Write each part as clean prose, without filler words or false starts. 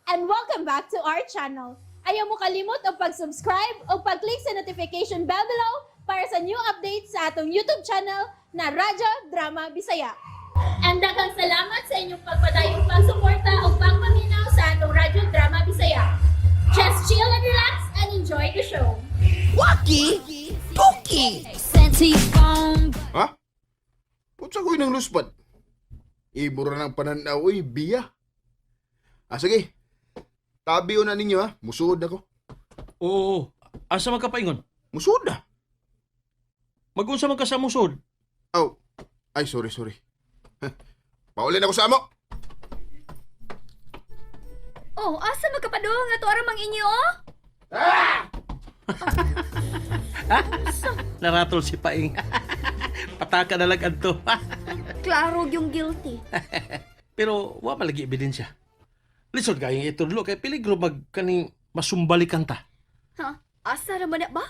And welcome back to our channel. Ayaw mo kalimot og pag-subscribe o pag-click sa notification bell below para sa new updates sa atong YouTube channel na Radyo Drama Bisaya. And daghang salamat sa inyong pagpadayong pagsuporta o pagpaminaw sa atong Radyo Drama Bisaya. Just chill and relax and enjoy the show. Waki Toki! Ha? Putsa ko ng luspad. Ibura ng pananaw, uy, biya. Ah, sige. Tabi na ninyo, ha? Musuod ako. Oo. Asa man ka paingon? Musuod na. Magunsa man ka sa musod. Aw. Ay, sorry, sorry. Paulin ako sa amo. Oh, asa magkapadong ato aramang inyo oh? Naratol si Paing. Pataka na lang adto. Klaro yung guilty. Pero wa malagi ebidensya. Lisod kayong itudlo kay peligro mag kaning masumbalikan ta. Ha? Asa ra man na ba?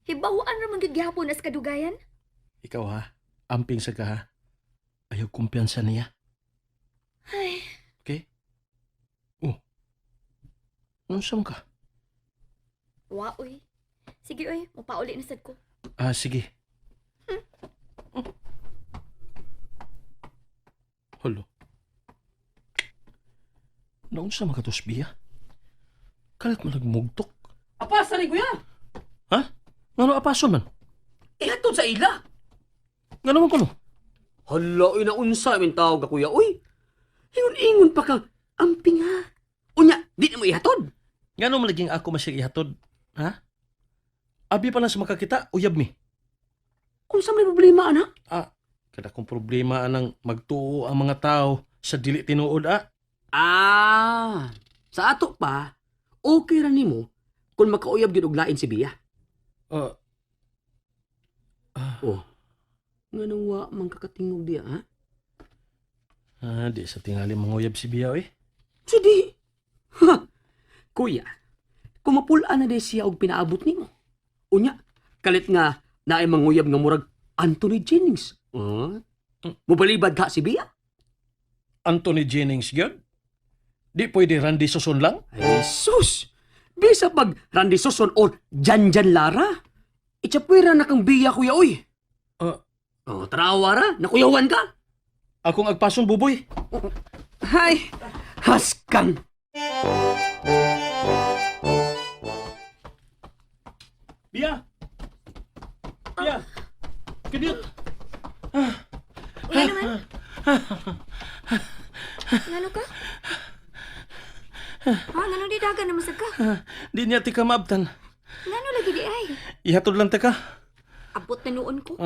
Hibawan ra man gyud gihapon as kadugayan. Ikaw ha, amping sa ka ha. Ayaw kumpiyansa niya. Ay, Okay? Oh. Unsa man ka? wa oy. Sige oy, mopauli na sad ko. Ah, sige. Halo. Naunsa man ka to, Biya? Kalit man nagmugtok. Apasa ni kuya. Ha? Ngano apason man? Ihatod sa ila. Ngano man kuno? Hala, uy, naunsa min tawag ka kuya. Uy, ingon-ingon pa ka. Amping ha. Unya, di na mo ihatod. Ngano man laging ako masyag ihatod? Ha? Abi pa lang sa makakita, uyab mi. Unsa may problema ana? Ah, kada kong problema anang magtuo ang mga tao sa dili tinuod ah. Ah, sa ato pa, okay ra nimo kung makauyab gyud og lain si Bia. Ah, Oh. Nganong wa man kakatingog diya, ha? ah, di sa tingali manguyab si Bia eh. So di. Ha. Kuya, kumapul-an na di siya og pinaabot nimo. Unya, kalit nga naay manguyab nga murag Anthony Jennings. Ah? Mubalibad ka si Bia? Anthony Jennings gyud? Di pwede Randy Suson lang? Ay, sus! Bisa pag Randy Suson or Janjan Lara. Itsapwera na kang biya, kuya, uy. Ah. Oh, trawa ra, nakuyawan ka. Akong agpason buboy. Hay, haskang. Bia! Bia! Kadiyot! Uy, naman. Ngano ka? Ha, ngano di dagan na masag ka? Di niya ti ka maabtan. Ngano lagi di ay? Ihatod lang ta ka. Abot na noon ko.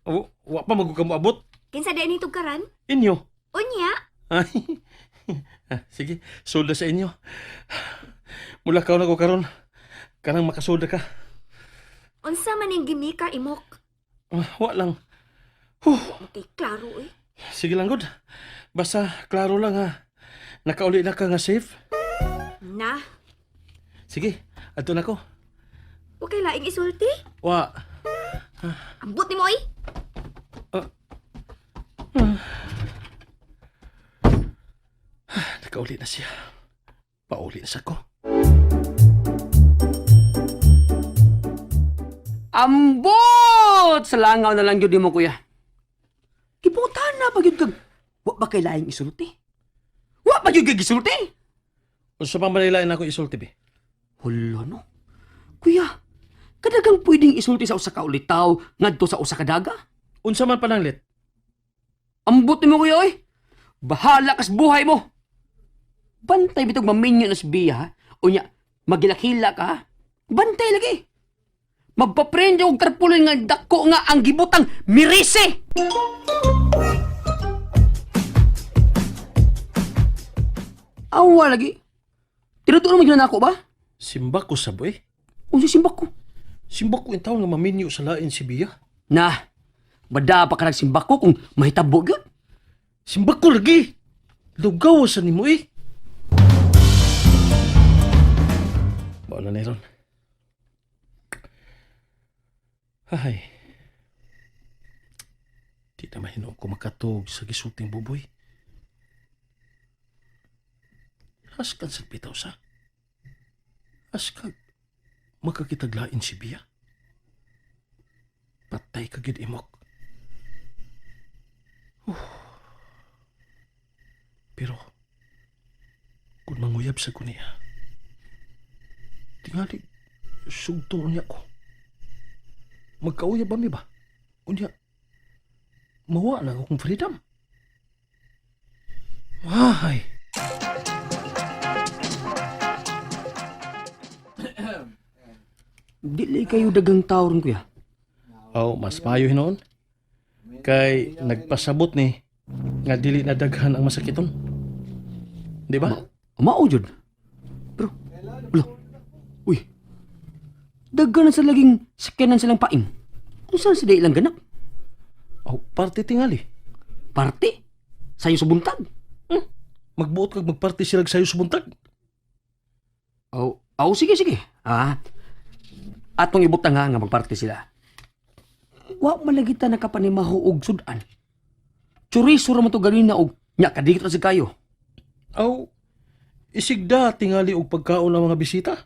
O, wa pa magug ka moabot. Kinsa di ni tugkaran? Inyo. Unya, Ay. Ah, sige, sulda sa inyo. Mula ka na ko karon. Kanang makasulda ka. unsa man ning gimika imok? Ah, wa lang. Okay, klaro eh. Sige lang, good. Basta klaro lang ha. Nakauli na ka nga safe. Na, Sige, adto na ko. okay laing isulti. Wa. Ambot nimo oy. Nakauli na siya. Pauli na sa ko. Ambot! Sa langaw na lang yun mo, kuya. Kiputan na ba yun kag... Wa ba kay laing isulti? Wa ba yun kag isulti? Unsa pa man nila ako isulti be? Hala no. Kuya, kadagang pwedeng isulti sa usa ka ulitaw ngadto sa usa ka daga. Unsa man pananglit? Ambot nimo kuya oy. Bahala kas buhay mo. Bantay bitog maminyo na si Bia ha. Unya, magilakila ka ha. Bantay lagi. Magpaprende og tarpulin nga dako nga ang gibutang mirise. Awa lagi. Tinutuon mo gyud na ako ba? Simba ko sa boy. Unsa simbak ko? Simba ko intaw nga maminyo sa lain si Bia. Na, bada pa ka nagsimbak ko kung mahitabo gyud. Simba ko lagi. Lugaw sa nimo eh. Bao na ni ron. Ay. Di na mahinuog ko makatug sa gisulting buboy. Haskan sa bitaw sa. Askag makakitaglain si Bia. Patay ka gid imok. Pero kung manguyab sa ko niya, tingali sugto niya ko. Magkauyab ba mi ba? Unya, mawa na akong freedom. Ay! Dili kayo dagang tao ron kuya. Oh, mas maayo hinoon. Kay nagpasabot ni nga dili na daghan ang masakiton. Di ba? Mao jud. Pero ulo. Uy. Daghan na sa laging sakyanan silang paing. Kung saan sila ilang ganap? Oh, parte tingali. Parte. Sayo sa buntag. Magbuot kag magparte sila sayo sa buntag. Oh, oh sige sige. Ah. Atong ibutang nga nga magparte sila. Wa man lagi ta nakapanimaho og sudan. Chorizo ra man to ganina og nya kadikit ra sa kayo. Aw, isigda tingali og pagkaon ang mga bisita.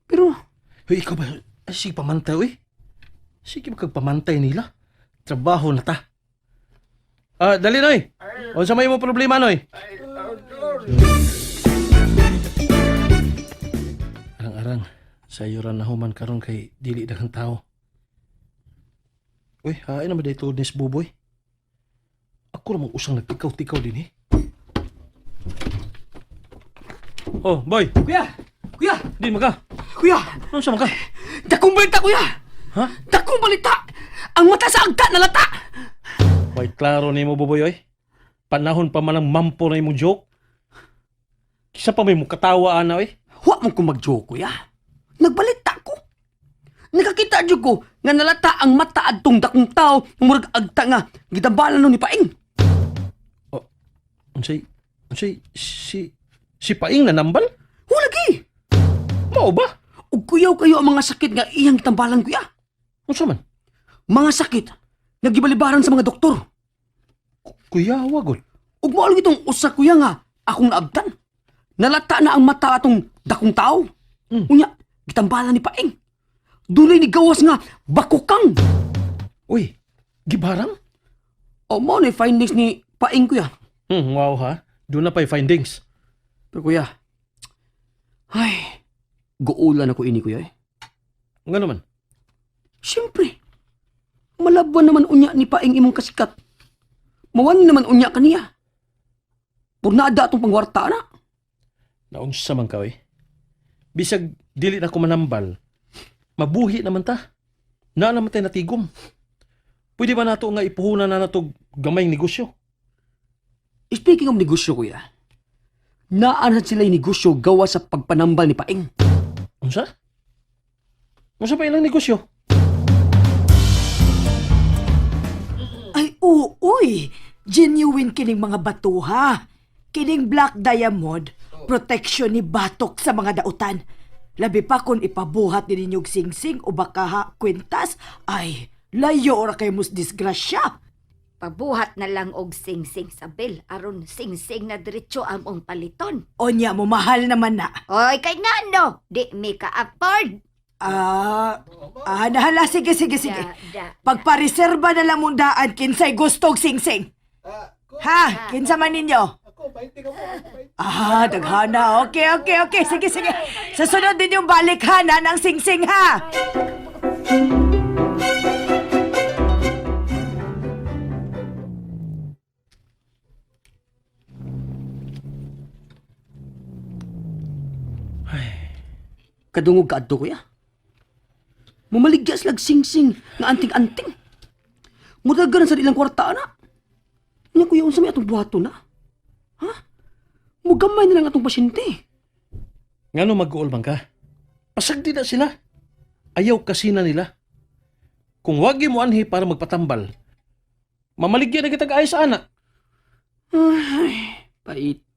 Pero Hoy, ikaw ba? Ay, sige pamantay, uy. Sige magkagpamantay nila. Trabaho na ta. Ah, dali noy. Unsa may mo problema noy? Arang-arang, sa iyo ra nahuman karon kay dili daghang tao. Uy, hain naman dito ni Buboy. Ako ra mong usang nagtikaw-tikaw din eh. Oh, boy, kuya, kuya, di maka. kuya. Unsa man ka? Dakong balita kuya. Ha? Dakong balita. Ang mata sa agta nalata. Way klaro nimo Buboy oy. Panahon pa man ang mampo na imong joke. Kisa pa may mukatawa ana oy. Wa man ko mag-joke kuya. Nagbalita ko. Nakakita jud ko nga nalata ang mata adtong dakong tao murag agta nga gitambalan nun ni Paing. Unsay unsay si si Paing na nambal? Wala lagi. Mao ba? Ug kuyaw kayo ang mga sakit nga iyang gitambalan kuya. Unsa man? Mga sakit nga gibalibaran sa mga doktor. Kuyawa gud. Ug mao lagi itong usa kuya nga akong naabtan. Nalata na ang mata atong dakong tao. Unya, gitambalan ni Paing. Dunay ni gawas nga bakukang. Uy, gibarang? O mao na findings ni Paing kuya. Wow ha. Doon na pa'y findings. Pero kuya, ay, guulan ako ini kuya eh. Nga naman. Siyempre, malaban naman unya ni Paing imong kasikat. Mawan naman unya kaniya. Purnada atong pangwarta na. Naunsa man ka oy. Bisag dili na ko manambal. Mabuhi naman ta. Na naman tayo natigom. Pwede ba nato nga ipuhunan na nato gamayng negosyo? Speaking of negosyo kuya, naan sila yung negosyo gawa sa pagpanambal ni Paing. Unsa? Unsa pa ilang negosyo? Ay, uy! Genuine kining mga batuha. Kining Black Diamond, protection ni batok sa mga dautan. Labi pa kung ipabuhat ni ninyog singsing o baka ha, kwintas, ay, layo ora kay mus disgrasya. Pabuhat na lang og singsing sa bill aron singsing na diretso among paliton. Onya mo, mahal naman na. Oy, kay ngano, di mi ka-afford. Ah, ah, nahala, sige, sige, sige. Da, da, Pagpareserba na lang mong daan, kinsay gustog singsing. Ha, kinsa man ninyo? Ah, daghana. Okay, okay, okay. Sige, sige. Sa sunod din yung balik ha, na ng singsing ha. Kadungog ka adto kuya. Mamaligya sila singsing nga anting-anting. Mudagaran sa ilang kwarta na. Nya kuya unsa may atong buhaton na? Ha? Mugamay na lang atong pasyente. Ngano mag-uol man ka? Pasagdi na sila. Ayaw kasi na nila. Kung wagi mo anhi para magpatambal, mamaligya na kitag ayos sa ana. Ay, paita.